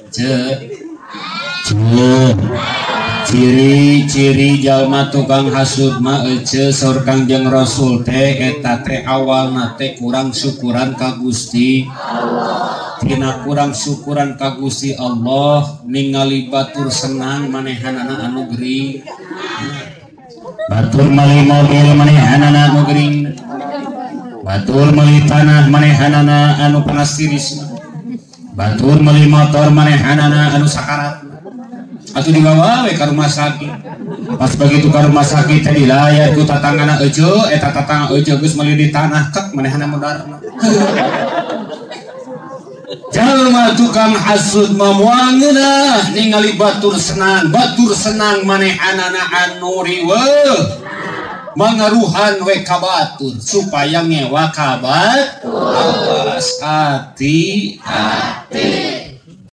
Ce ce ciri-ciri jalma tukang hasud mah ece saur Kangjeng Rasul teh eta teh awalna teh kurang syukuran ka Gusti Allah. Tina kurang syukuran ka Gusti Allah ningali batur senang manehanana anu gering. Batur meuli mobil manehanana anu gering. Batur meuli tanah manehanana anu panas tirisna. Batur meuli motor manehanana anu sakarat. Atuh dibawa we ka rumah sakit. Pas begitu ka rumah sakit teh dilayar ku tatanggana euceu, eta tatangga euceu geus meuli di tanah kek manehana modarna. Jalma tukang hasud mah moal ngeunah ningali batur senang manehanana anu riweuh. Mangaruhan we ka batur supaya ngewa ka batur. Awas hati-hati.